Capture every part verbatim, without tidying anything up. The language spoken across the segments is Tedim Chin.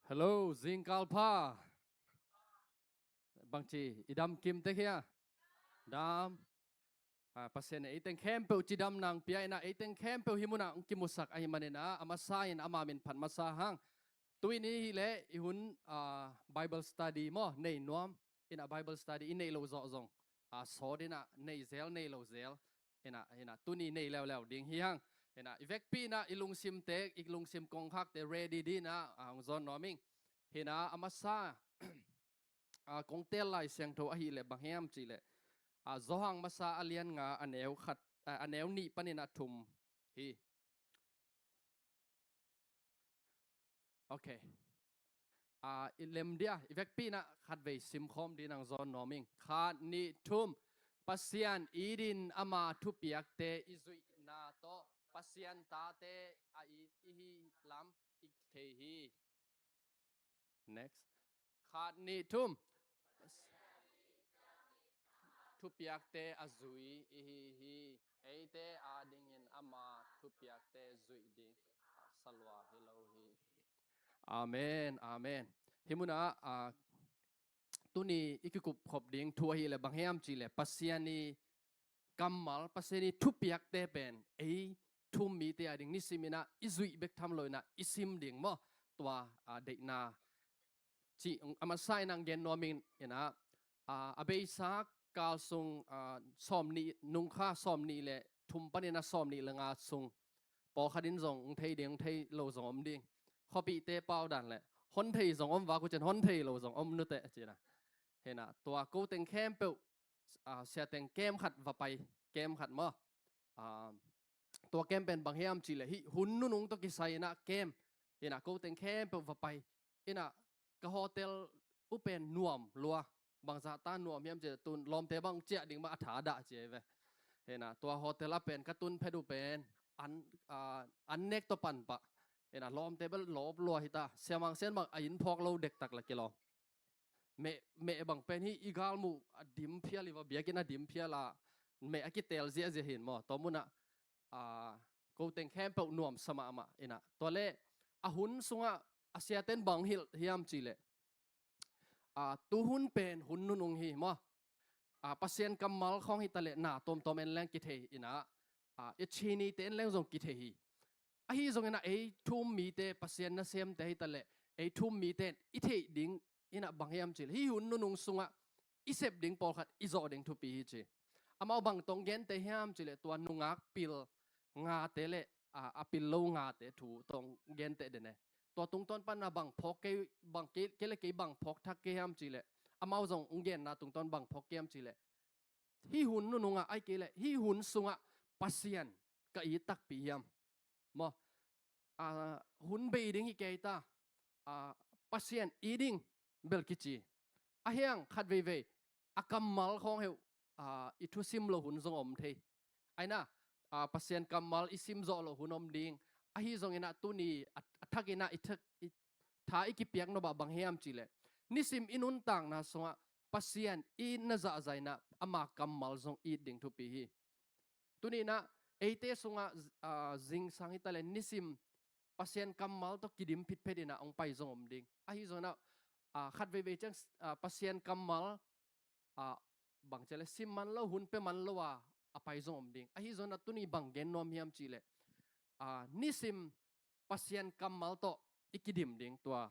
Hello, zingkal pha. Bangci, i dam kim tek hia? Dam. Ah, Pasian in ei teng khempeuh cidam nang pia inah, ei teng khempeuh hih munah hong kimusak ahih maninah, a masa in ama min phat masa hang. Tuni hileh i hun, ah, Bible study maw, nei nuam. Inah Bible study i neih loh zawh zong, ah, sawt inah, nei zel, nei lo zel. Inah, inah, tuni nei leuleu ding hi hang. Inah, i vekpi inah, i lungsimte, i lungsim kongkhakte ready dinah, ah, hong zawn nuam ing. Hinah, a masa, ah, kong teel Lai Siangtho ahileh bang hiam cihleh, ah, Johan masa a lian nga a neu khat, ah, a neu nih panin a thum hi. Ok. Ah, i lem dia, i vekpi inah khatvei simkhawm dinah hong zawn nuam ing. Khat, nih, thum. Pasian it in ama thupiakte i zuihna tawh Pasian tate a it i hi lam i thei hi. Next. Khat, nih, thum. Thupiakte a zui i hi hi. Eite adingin ama thupiakte zuih ding taksa lua hi lo hi. Amen, amen. Hih munah, ah, tuni i kikupkhop ding thu ahileh bang hiam cihleh Pasian i kammal, Pasian i thupiakte pen ei thu-um mite ading nisim inah i zuih bek tham lo inah i sim ding maw? Tua, ah, deihna cih a masa inah hong gen nuam ing inah, ah, a beisa kal sung, ah, sawmnih, nungkha sawmnih le thum panin a sawmnih le nga sung pawlkhat in zong hong thei ding, hong thei lo zong om ding. Khuapihte pau dan leh hon thei zong om, vak uh ciang hon thei lo zong om nuteh cinah. Hinah, tua ko teng khempeuh, ah, sia teng kem khat va pai, kem khat maw? Ah, tua kem pen bang hiam cihleh hih hun nunung tawh kisai inah kem. Hinah, ko teng khempeuh va pai. Inah, ka hotel uh pen nuam lua. Bangzah ta nuam hiam cihleh tun lawmte bang ciah ding mah a thadah ci ei ve. Hinah, tua hotel ah pen ka tun phet uh pen an, ah, an nek tawh pan pah. Hinah, lawmte bel lawp lua hi ta. Siamang sian bang a inn phawk lo dektak la kilawm. Meh, meh bang pen hih i galmuh a dim phial, i va biakinn a dim phial a meh a kiteel ziahziah hin maw? Tua munah, ah, ko teng khempeuh nuamsa mahmah inah. Tua leh a hun sungah a siaten bang hilh hiam cihleh, ah, tuhun pen hun nunung hi maw? Ah, Pasian kammal khawng hi taleh na tuamtuam en leng kithei inah, ah, i chinite en leng zong kithei hi. Ahi zong inah ei thu-um mite, Pasian nasemte hi taleh ei thu-um mite in i theih ding inah bang hiam cihleh hih hun nunung sungah i sep ding pawlkhat i zawh ding thupi hi ci. Amau bang tawh hong genteh hiam cihleh tua nungak pil ngate le, ah, a pil lo ngate thu tawh hong genteh den e. Tua tungtawn panah bang phawk kei, bang kei, kei le kei bang phawk thak kei hiam cihleh, amau zong hong genna tungtawn bang phawk kei hiam cihleh, hih hun nunungah, ahih kei leh hih hun sungah Pasian ka it takpi hiam? Maw, ah, hun bei ding hi kei ta, ah, Pasian it ding bel kici. Ahi hang khat veivei a kammal khawng heuh, ah, i thusim loh hun zong om thei. Aina, ah, Pasian kammal i sim zawh loh hun om ding. Ahi zong inah tuni a, a thak inah i thak, i tha i kipiak nop ah bang hiam cihleh, nisim i nuntakna sungah Pasian i na zahzah inah ama kammal zong it ding thupi hi. Tuni inah eite sungah, ah, zingsang hi taleh nisim Pasian kammal tawh kidim phitphet inah hong pai zong om ding. Ahi zong inah, ah, khat veivei ciang, ah, Pasian kammal, ah, bang cihleh sim man lo, hun pia man lo a, a pai zong om ding. Ahi zong inah tuni bang gen nuam hiam cihleh, ah, nisim Pasian kammal tawh i kidim ding tua,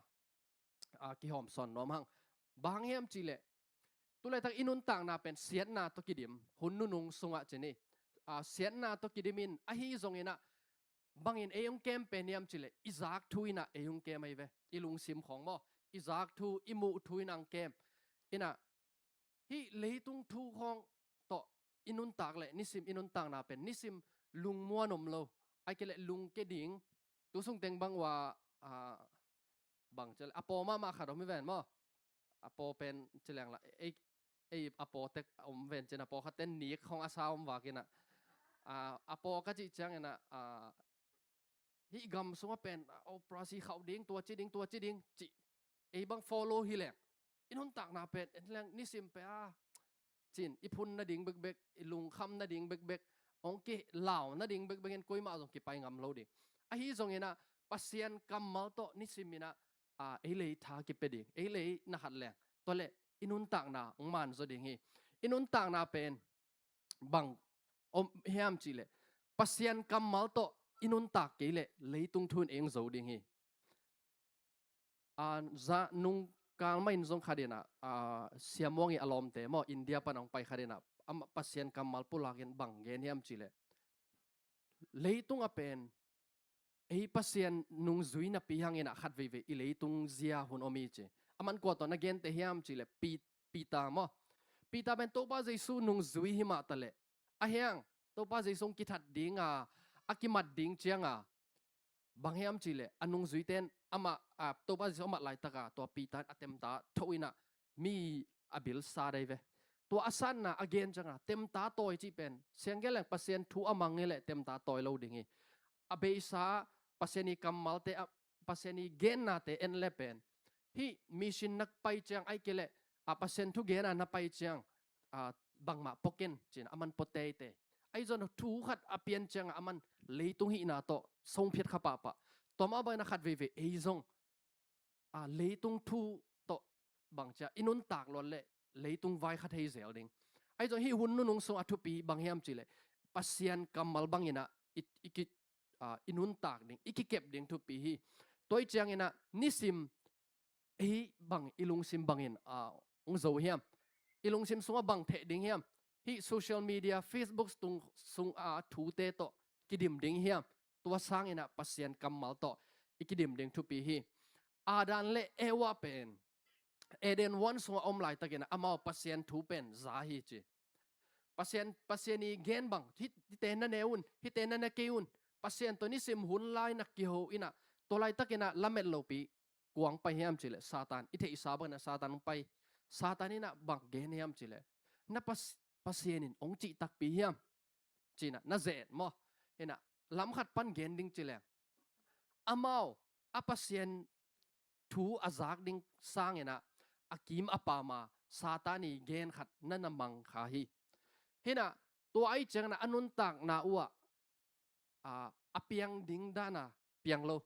ah, kihawmsawn nuam hang. Bang hiam cihleh, tulaitak i nuntakna pen siatna tawh kidim, hun nunung sungah ci ni. Ah, siatna tawh kidim in, ahi zong inah bangin ei hong kem pen hiam cihleh, i zak thu inah ei hong kem ahi ve. I lungsim khawng maw, i zak thu, i muh thu inah hong kem. Inah, hih leitung thu khawng tawh i nuntak leh nisim i nuntakna pen nisim lungmuan om lo, ahih kei leh lungke ding. Tu sung teng bang uh a, ah, bang cihleh a paw mahmah khat om hi ven maw? A paw pen ci leng la, ei, ei a paw tek om ven cin, a paw khat ten nik khawng a sa om vak inah, ah, a paw ka cih ciang inah, ah, hih gam sungah pen, ah, operasi khauh ding, tua ci ding, tua ci ding cih ei bang follow hi leng, i nuntakna pen en leng nisim pen a, cin, i phun nading bekbek, i lungkham nading bekbek, hong kilau nading bekbek in koimah zong kipai ngam lo ding. Ahi zong inah Pasian kammal tawh nisim inah a, ei le ei tha kipia ding, ei le ei na khat leng, tua le i nuntakna hong man zaw ding hi. I nuntakna pen bang om hiam cih leh, Pasian kammal tawh i nuntak kei leh leitung thu in ei hong zo ding hi. A, za nungkal mah in zong khat in ah, a, Sia Muang ii a lawmte maw, India pan hong pai khat in ah, amah Pasian kammal pulak in bang gen hiam cih leh, leitung ah pen ei Pasian nungzui napi hang in ah khat veivei i leitung zia hun om hi ci. Aman kua tawh na gente hiam cih leh, Pi-, Peter maw. Peter pen Topa Jesu nungzui hi mah ta leh, a hiang Topa Jesu hong kithat ding a, a kimat ding ciang a, bang hiam cih leh, a nungzuite in amah, a, Topa Jesu a mat laitak a, tua Peter in a temta tho in ah mi a bil sa dai ve. Tua a sanna a gen ciang a, temta tawi cih pen, siang gen leng Pasian thu a mang hi leh temta tawi lo ding hi. A beisa Pasian ii kammalte, a, Pasian ii gennate en le pen, hih mission na pai ciang, ahih kei leh, a, Pasian thu gen a na pai ciang, a, bangmah pua ken ci-in aman pua teitei. Ahi zong thu khat a pian ciang a, aman leitung hihna tawh song phiat kha pahpah. Tua mah bang in ah khat veivei ei zong, a, leitung thu tawh bang ci a, i nuntak luat leh leitung vai kha thei zel ding. Ahi zong hih hun nunung sung a thupi bang hiam cih leh, Pasian kammal bang in ah i, i ki, a, i nuntak ding, i kikep ding thupi hi. Tua ahih ciang in ah nisim ei bang, i lungsim bang in, a, hong zo hiam? I lungsim sung ah bang theh ding hiam? Hih social media, Facebook tung sung a thute tawh kidim ding hiam? Tua sang in ah Pasian kammal tawh i kidim ding thupi hi. Adam le Eva pen Eden huan sung a om laitak in ah amau Pasian thu pen za hi ci. Pasian, Pasian ii gen bang, hih, hihte na ne un, hihte na ne kei un. Pasian tawh nisim hun lai na kiho in ah, tua laitak in ah lamet lopi kua hong pai hiam cih leh, Satan, i theihsa bang in ah Satan hong pai. Satan in ah bang gen hiam cih leh, na Pas-, Pasian in hong cih takpi hiam ci-in ah na ze-et maw. In ah lam khat pan gen ding ci leng, amau a Pasian thu a zak ding sang in ah a kim a pam a Satan ii gen khat na na mang kha hi. In ah tua ahih ciang in ah a nuntakna uh ah, a, a piang ding dan a piang lo.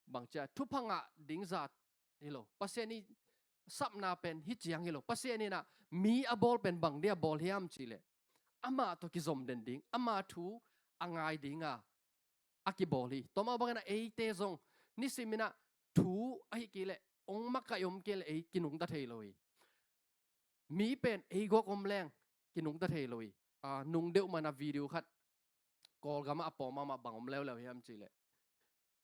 Bang ci a, thupha ngah ding zat hi lo. Pasian ii sapna pen hih ciang hi lo. Pasian in ah mi a bawl pen bang dia bawl hiam cih leh, amah tawh kizom den ding, ama thu a ngai ding a, a kibawl hi. Tua mah bang in ah eite zong nisim in ah thu ahih kei leh, hong makaih om kei leh ei kinungta thei lo hi. Mi pen ei gawk om leng kinungta thei lo hi. A, nung deuh mah in ah video khat Kawlgam ah a pawm mahmah, bang om leuleu hiam cih leh,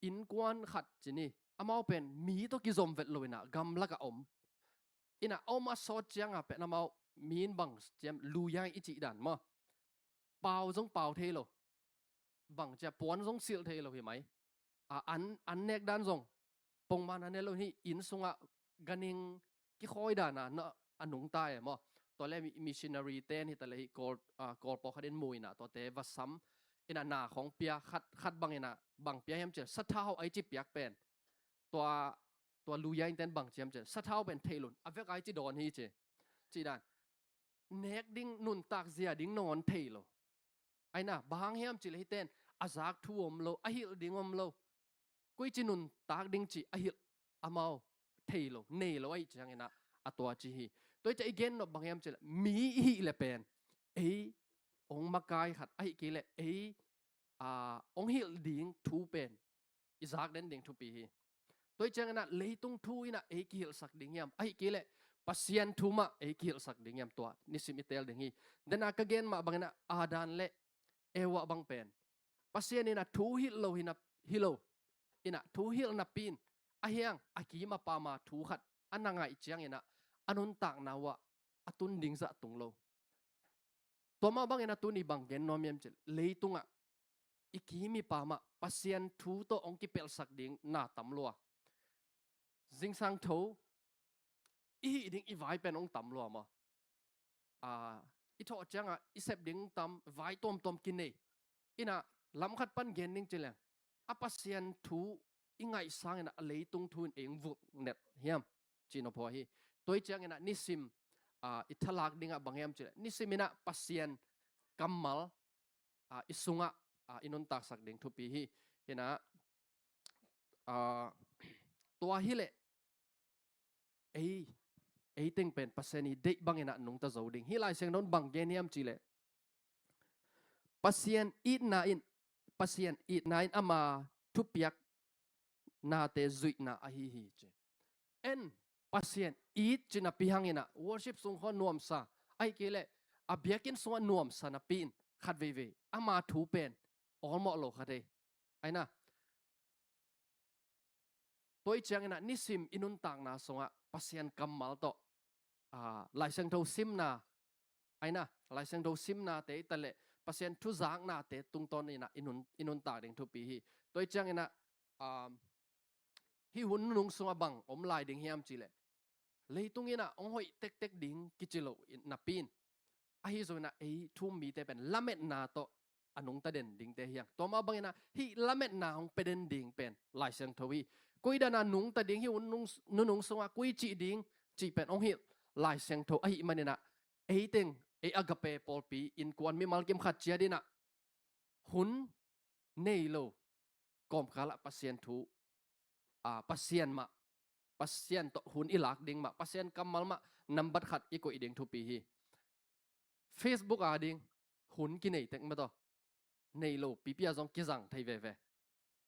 innkuan khat ci ni, amau pen mi tawh kizom vet lo in ah gamlak ah om. In ah a om a sawt ciang a pen amau, mi in bang ci hiam, luya i cih dan maw, pau zong pau thei lo. Bang ci a, puan zong silh thei lo hi mai. A, an, an nek dan zong pongman a ne lo hi. Inn sung ah ganhing kikhawi dan a na a nungta e maw. Tua leh mi-, missionary-te in hi ta leh hih Kawl, a, Kawl pawlkhat in mu in ah tuate va sam in ah na khawng pia, khat, khat bang in ah bang pia hiam cih leh, sathau a i ci piak pen, tua, tua luya innte in bang ci hiam cih leh, sathau pen theih lo in, a vek a i ci dawn hi ci. Cih dan. Nek ding, nuntak zia ding nangawn thei lo. Ahi na, bang hang hiam cih leh hihte in a zak thu om lo, a hilh ding om lo. Koici nuntak ding cih a hilh amau thei lo, nei lo ahih ciang in ah a tua ci hi. Tua ahih ciang i gen nop bang hiam cih leh, mi i hih leh pen ei hong makai khat, ahih kei leh ei, a, hong hilh ding thu pen i zak den ding thupi hi. Tua ahih ciang in ah leitung thu in ah ei kihilhsak ding hiam, ahih kei leh Pasian thu mah ei kihilhsak ding hiam, tua nisim i teel ding hi. Dena ka gen mah bang in ah Adam le Eva bang pen Pasian in ah thu hilh lo hi na, hi lo. In ah thu hilh napi in, a hiang, a kim a pam a thu khat a na ngaih ciang in ah a nuntakna uh ah a tun ding zah tung lo. Tua mah bang in ah tuni bang gen nuam hiam cih leh, leitung ah i kim i pam ah Pasian thu tawh hong kipelhsak ding na tam lua. Zingsang tho i hih ding i vai pen hong tam lua maw. A, i thawh ciang ah i sep ding tam, vai tuamtuam kinei. In ah lam khat pan gen ding cih leng, a Pasian thu i ngaih sang in ah a leitung thu in ei hong vulh net hiam, cih nop uh ahi. Tua ahih ciang in ah nisim, a, i thalak ding ah bang hiam cih leh, nisim in ah Pasian kammal, a, i sung ah, a, i nuntaksak ding thupi hi. In ah, a, tua hi leh ei, ei teng pen Pasian i deih bangin ah nungta zo ding. Hih Lai Siangtho in bang gen hiam cih leh, Pasian itna in, Pasian itna in ama thupiaknate zuihna ahi hi ci. En, Pasian it cih napi hangin ah worship sung khawng nuamsa, ahih kei leh a biakinn sungah nuamsa napi in khat veivei ama thu pen awlmawh lo kha thei. Aina, tua ahih ciangin ah nisim i nuntakna sungah Pasian kammal tawh, ah, Lai Siangtho simna, aina, Lai Siangtho simnate i ta leh Pasian thu zaknate tungtawn in ah i nun, i nuntak ding thupi hi. Tua ahih ciangin ah, um, hih hun nunung sungah bang om lai ding hiam cih leh, leitung in ah hong hoih tektek ding kici lo napi in, ahi zongin ah ei thu-um mite pen lametna tawh a nungta den dingte hi hang. Tua mah bangin ah hih lametna hong pia den ding pen Lai Siangtho hi. Koi dan a nungta ding, hih hun nung, nunung sungah koi cih ding cih pen hong hilh Lai Siangtho ahih manin ah, ei teng, ei Agape pawlpi innkuan mimal kim khat ciat in ah hun nei lo kawmkal ah Pasian thu, ah, Pasian mah, Pasian tawh hun i lak ding mah, Pasian kammal mah nambat khat i koih ding thupi hi. Facebook a ding hun kinei tek mah tawh, nei lo pipi a zong kizang thei veve.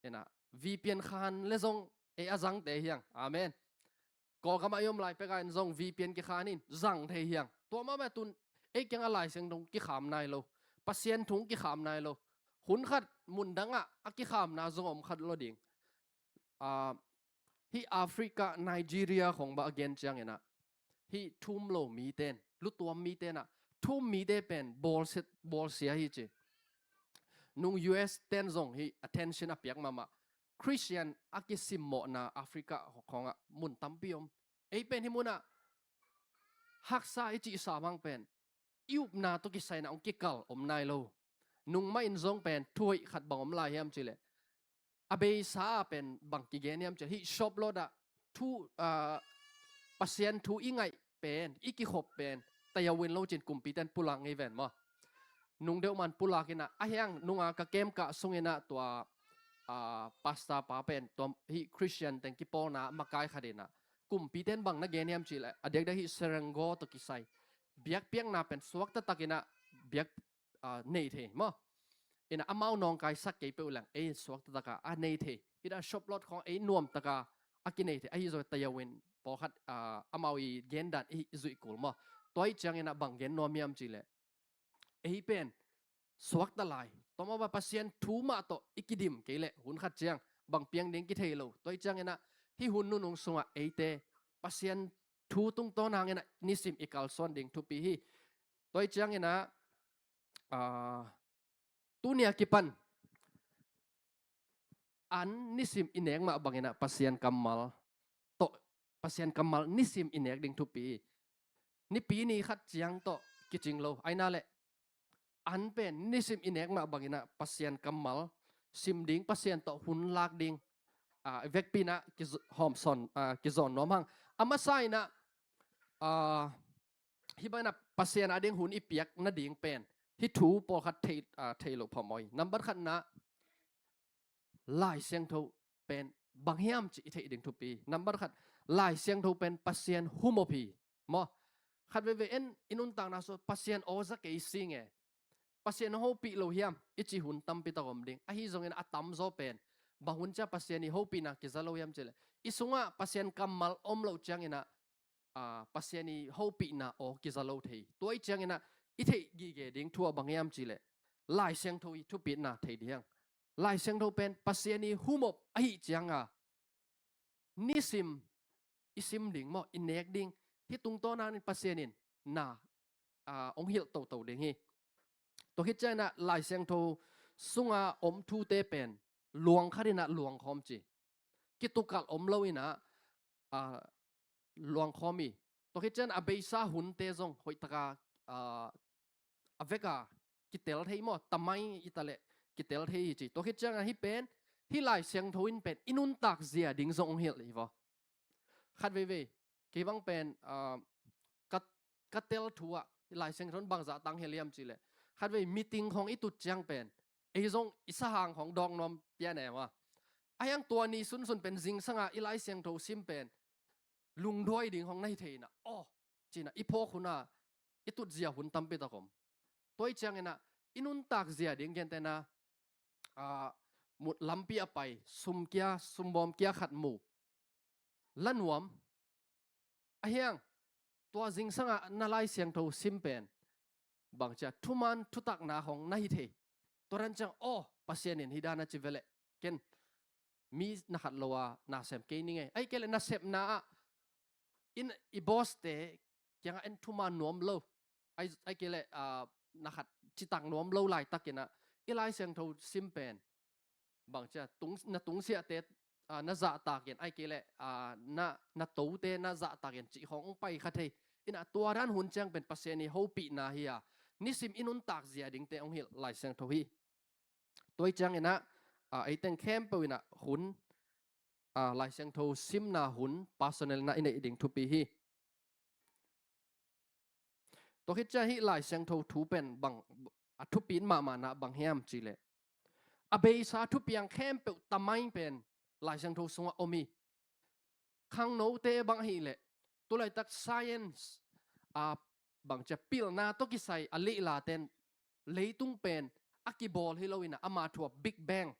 Ena, V P N khan le zong ei a zangte hi hang. Amen. Kawlgam ah i om lai pek a in zong V P N kikhan in zang thei hi hang. Tua mah mah tun ei kiang a Lai Siangtho kikham nai lo, Pasian thu kikham nai lo. Hun khat mun dang ah a kikhamna zong om kha lo ding. Ah, hih Africa, Nigeria khawng bang a gen ciangin ah, hih thu-um lo mite in, lutuam mite in ah thu-um mite pen bawlsia, bawlsia hi ci. Nung U S ten zong hih attention a piak mahmah. Christian a kisimmawhna Africa khawngah mun tampi om. Ei pen hih munah haksa i cih sam hang pen i upna tawh kisai in ah hong kikal om nai lo. Nungmah in zong pen thu hoih khat bang om lai hiam cih leh, a beisa ah pen bang kigen hiam cih leh, hih Shop Lot ah thu, ah, Pasian thu i ngaih pen, i kikhop pen tayawin lo cin kumpite in pulak ngei ven maw. Nung deuh man pulak in ah, a hiang nunga ka kem kah sungin ah tua, ah, pastor pa pen tua hih Christian teng kipawlna makai khat in ah, kumpite in bang na gen hiam cih leh, a diakdiak hih Serangoon tawh kisai biakpiakna pen suakta takin ah biak, ah, nei thei maw. In ah amau nawngkaisak kei peuh leng ei suakta taka a nei thei. Hih a Shop Lot khawng ei nuam taka a kinei thei. Ahi zong tayawin pawlkhat, ah, amau i gendan i zuih kul maw. Tua ahih ciangin ah bang gen nuam hiam cih leh, ei pen suakta lai, tua mah bang Pasian thu mah tawh i kidim kei leh hun khat ciang bang piang ding kithei lo. Tua ahih ciangin ah hih hun nunung sungah eite Pasian thu tungtawn hangin ah nisim i kalsuan ding thupi hi. Tua ahih ciangin ah, ah, tuni a kipan an nisim i nek mah bangin ah Pasian kammal tawh, Pasian kammal nisim i nek ding thupi hi. Nipi ni khat ciang tawh kicing lo. Aina leh an pen nisim i nek mah bangin ah Pasian kammal sim ding, Pasian tawh hun lak ding, ah, i vekpi in ah kiz-, hawmsawn, ah, kizawn nuam hang. A masa in ah, ah, hih bangin ah Pasian a ding hun i piak nading pen hih thu pawlkhat thei, ah, thei lo phamawh hi. Nambat khatna, Lai Siangtho pen bang hiam cih i theih ding thupi. Nambat khat, Lai Siangtho pen Pasian humop hi maw. Khat veivei en i nuntakna sung Pasian aw za kei sing e, Pasian hopih lo hiam i cih hun tampi tak om ding. Ahi zongin a tamzaw pen bang hun ciang Pasian i hopihna kiza lo hiam cih leh, i sungah Pasian kammal om loh ciangin ah, ah, Pasian i hopihna aw kiza lo thei. Tua ahih ciangin ah i theih gige ding thu ah bang hiam cih leh, Lai Siangtho i thupitna thei ding hi hang. Lai Siangtho pen Pasian i humop ahih ciang a, nisim i sim ding maw, i nek ding, hih tungtawn hangin Pasian in na, ah, hong hilh toto ding hi. Tua khit ciangin ah Lai Siangtho sunga om thute pen luang khat in ah luang khawm ci. Kitukalh om lo in ah, ah, luang khawm hi. Tua khit ciang a beisa hunte zong hoih taka, ah, a vek a kitel thei maw, tamai i ta leh kitel thei hi ci. Tua khit ciang a hih pen, hih Lai Siangtho in pen i nuntak zia ding zong hong hilh hi vaw. Khat veivei, kei bang pen, ah, ka, ka tel thu ah Lai Siangtho in bangzah tang hilh hiam cih leh, khat vei meeting khawng i tut ciang pen ei zong i sahang khawng dawk nuam pian e maw. A hiang tua ni sunsun pen zingsang a i Lai Siangtho sim pen lungduai ding hong na hi thei inah, aw, ci inah i phawk hun a i tutzia hun tampi tak om. Tua hi ciang inah i nuntak zia ding gentehna, ah, mu-, lampi a pai, sum kia, sumbawm kia khat mu, la nuam. Ahi hang, tua zingsang a na Lai Siangtho sim pen bangci a thuman thutakna hong na hi thei. Tua dan ciang, aw, Pasian in hih dan a ci ve leh, ken mi na khat lo a na sem kei ning ei. Ahih kei leh na sepna ah in i boss te kiangah en thuman nuam lo, ahih, ahih kei leh, ah, na khat citak nuam lo laitak inah i Lai Siangtho sim pen bangci a tung, na tungsiahte, ah, na zahtak in, ahih kei leh, ah, na, na tote na zahtak in cih khawng hong pai kha thei. Inah tua dan hun ciang pen Pasian i hopihna hi a, nisim i nuntak zia dingte hong hilh Lai Siangtho hi. Tua hi ciang inah, ah, ei teng khempeuh inah hun, ah, Lai Siangtho simna hun personal inah i neih ding thupi hi. Tua khit ciang hih Lai Siangtho thu pen bang a thupi mahmahna bang hiam cih leh, a beisa thupiang khempeuh tamai pen Lai Siangtho sungah om hi. Khangnote bang ahih leh, tulaitak science, ah, bangci a pilna tawh kisai a lehlate in leitung pen a kibawl hi lo inah, ama thu a Big Bang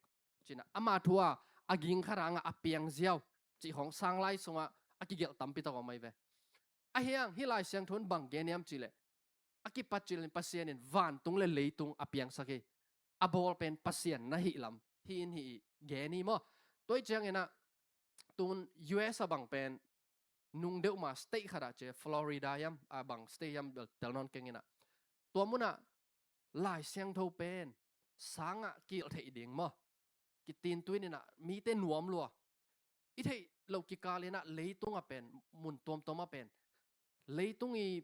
ci inah, ama thu a a ging khat a ngah a piang ziau cih khawng sanglai sungah a kigelh tampi tak om ahi ve. Ahi hang, hih Lai Siangtho in bang gen hiam cih leh, a kipat cil in Pasian in vantung le leitung a piangsak hi. A bawl pen Pasian na hih lam hi in hih i gen hi maw. Tua hi ciang inah, tun U S a bang pen nung deuh ma state khat ah ci, Florida hiam, a bang state hiam bel tel nawn keng inah, tua munah Lai Siangtho pen sangah kilh theih ding maw, kitin tuin inah mite nuam lua. I theih loh kikal inah leitung a pen, mun tuamtuam a pen leitung i,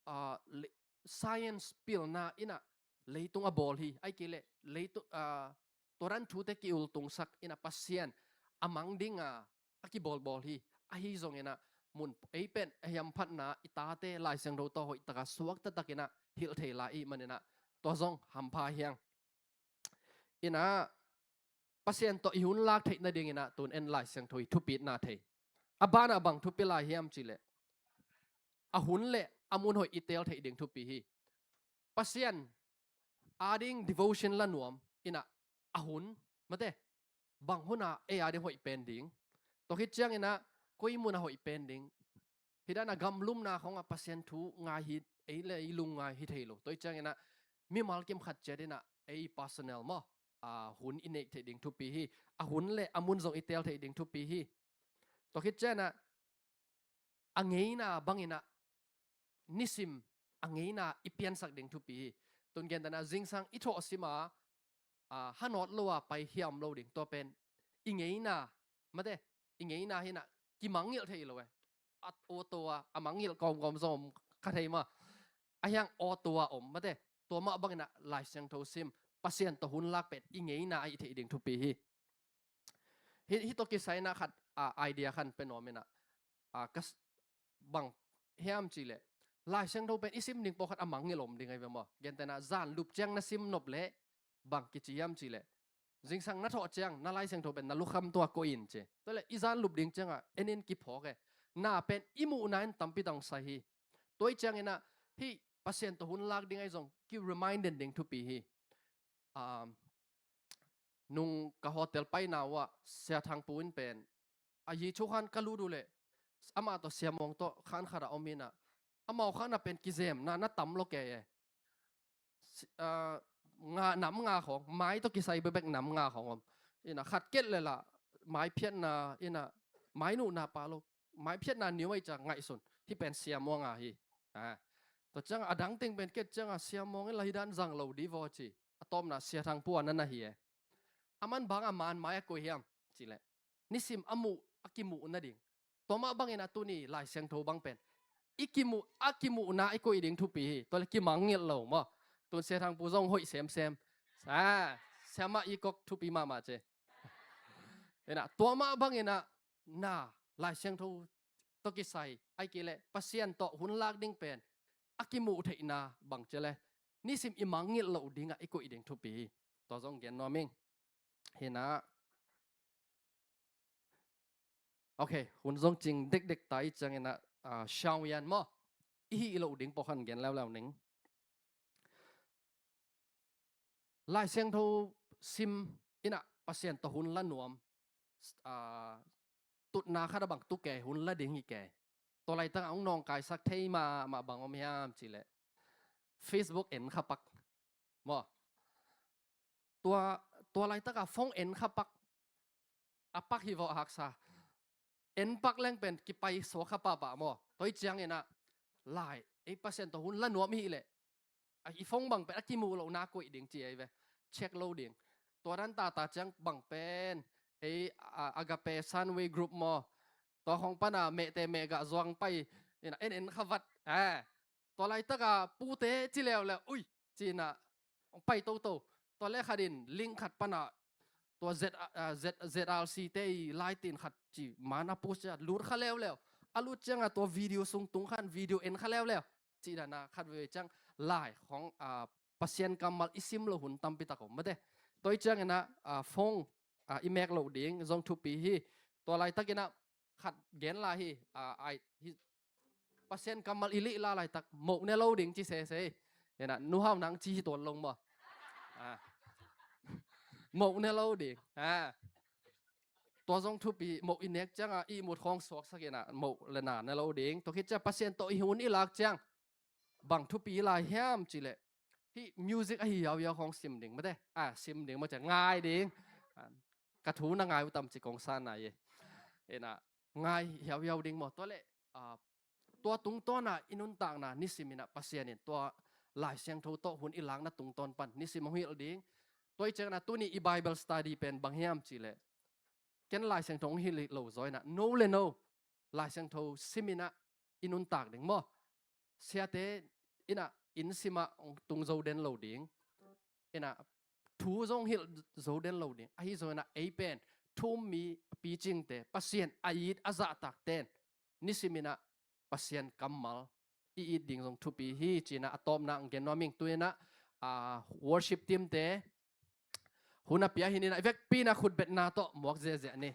ah, le-, science pilna inah leitung a bawl hi. Ahih kei leh leitung, ah, tua dan thute kiultungsak inah Pasian a mang ding a a kibawlbawl hi. Ahi zong inah mun ei pen a hiamphatna i tate Lai Siangtho tawh hoih taka suakta tak inah hilh thei lai i hih man inah tua zong hampha hi hang. Inah Pasian tawh i hun lak theih nading inah tun en Lai Siangtho i thupitna thei. A banah bang thupi lai hiam cih leh, a hun le a mun hoih i teel theih ding thupi hi. Pasian ading devotion la nuam inah a hun, mate, bang hun a ei ading hoih pen ding. Tua khit ciang inah koi mun a hoih pen ding. Hih dan a gamlumna khawng ah Pasian thu ngai hi, ei le ei lung ngai hi thei lo. Tua hi ciang inah mimal kim khat ciat inah ei personal maw, a, hun i neih theih ding thupi hi. A hun le a mun zong i teel theih ding thupi hi. Tua khit ciang inah a ngeina bang inah nisim a ngeina i piansak ding thupi hi. Tun gentehna zingsang i thawhsim a, a, hanawt lo a pai hiam lo ding, tua pen i ngeina, mate, i ngeina hi inah kimangngilh thei lo e. A, auto a, a mangngilh kawmkawm zong om kha thei maw. Ahi hang auto a om, mate, tua mah bang inah Lai Siangtho sim, Pasian tawh hun lak pen i ngeina a hih theih ding thupi hi. Hih, hih tawh kisai inah khat, a, idea khat pe nuam inah, a, ka s-, bang hiam cih leh, Lai Siangtho pen i sim ding pawlkhat a mangngilh om ding ahi ve maw. Gentehna zan lup ciang na sim nop leh bang kici hiam cih leh, zingsang na thawh ciang na Lai Siangtho pen na lukham tungah koih in ci. Tua leh i zan lup ding ciangah en in kiphawk e. Na pen i muhna in tampi tak sai hi. Tua hi ciang inah hih Pasian tawh hun lak ding ahi zong ki remind den ding thupi hi. Um, nung ka hotel paina uh ah Sia Thang Pu in pen, a yi chu khan ka lut uh leh amah tawh Sia Muang tawh khan khat a om inah, amau khan a pen kizemna na tam lo kei e. Si-, ah, nga, nam nga khawng, mai tawh kisai bekbek nam nga khawng om. Inah khat ket le lah mai phiatna, inah mai nuhna pa lo, mai phiatna niu ahi ciang ngaihsun, hih pen Sia Muang a hi. Ah. Tua ciangah a dang teng pen ket ciangah Sia Muang in lah hih dan zang lo di vaw ci. A tawpna Sia Thang Pu a na na hi e. Aman bang a man mai a koih hiam cih leh, nisim a muh, a kimuh nading. Tua mah bang inah tuni Lai Siangtho bang pen i kimuh, a kimuhna i koih ding thupi hi. Tua leh kimangngilh lo maw. Tun Sia Thang Pu zong hoih semsem. Sa, siamah i kok thupi mahmah ci. Inah tua mah bang inah na Lai Siangtho tawh kisai, ahih kei leh Pasian tawh hun lak ding pen a kimuh theihna bang ci leh, nisim i mangngilh loh dingah i koih ding thupi hi. Tua zong gen nuam ing. Hi inah Ok, hun zong cing dekdek ta i ciangin ah, ah, Shawian maw, i hih loh ding pawh khan gen leuleu ning. Lai Siangtho sim in ah Pasian tawh hun la nuam, ah, tutna khat a bang tu kei, hun la ding hi kei. Tua laitak ah hong nawngkaisak thei mahmah bang om hiam cih leh Facebook en kha pak maw. Tua, tua laitak ah phone en kha pak. A pak hi vawh haksa. En pak leng pen kipai suak kha pahpah maw. Tua i ciangin ah lai, ei Pasian tawh hun la nuam i hih leh, a, i phone bang pen a kimuh lohna koih ding ci ei ve. Check lo ding. Tua dan tata ciang bang pen ei, a, Agape Sunway Group maw, tua khong pana mehte meh gah zuang pai in ah en en kha vat. Ah, tua laitak ah pute ci leuleu, ui, ci in ah hong pai toto. Tua leh khat in link khat pana tua Z, ah, Z, Z R C te i lai tin khat ci man a post ciang lut kha leuleu. A lut ciang ah tua video sung tung khan video en kha leuleu. Cih dan ah khat veve ciang lai khong, ah, Pasian kammal i sim loh hun tampi tak om mate. Tua i ciangin ah, ah, phone, ah, i mek loh ding zong thupi hi. Tua laitakin ah khat gen lai hi, ah, ai, hi, Pasian kammal i lih la laitak moh ne lo ding ci sese. Hi in ah, nu Hau nang ci hi tuan lo maw. Ah. Moh ne lo ding. Ah. Tua zong thupi, moh i nek ciang ah ihmut khawng suaksak in ah moh le na ne lo ding. Tua khit ciang Pasian tawh i hun i lak ciang bang thupi lai hiam cih leh, hih music ahi hiauhiau khawng sim ding mate. Ah, sim ding mate, ngai ding. Ah, ka thu na ngai uh tam ci kong san nai e. Hi in ah, ngai hiauhiau ding maw. Tua leh, ah, tua tungtawn ah i nuntakna nisim in ah Pasian in tua Lai Siangtho tawh hun i lakna tungtawn pan nisim hong hilh ding. Tua i ciangin ah tuni i Bible study pen bang hiam cih leh, ken Lai Siangtho hong hilh lo zaw in ah, no le no Lai Siangtho sim in ah i nuntak ding maw. Siate in ah inn sim ah hong tung zo den lo ding. In ah thu zong hilh zo den lo ding. Ahi zongin ah ei pen thu um mi picingte, Pasian a it a zahtakte'n nisim in ah Pasian kammal i it ding zong thupi hi ci in ah a tawpna hong gen nuam ing. Tu in ah, ah, worship team te hun a pia hi in ah, i vekpi in ah khutbetna tawh muak ziahziah ni.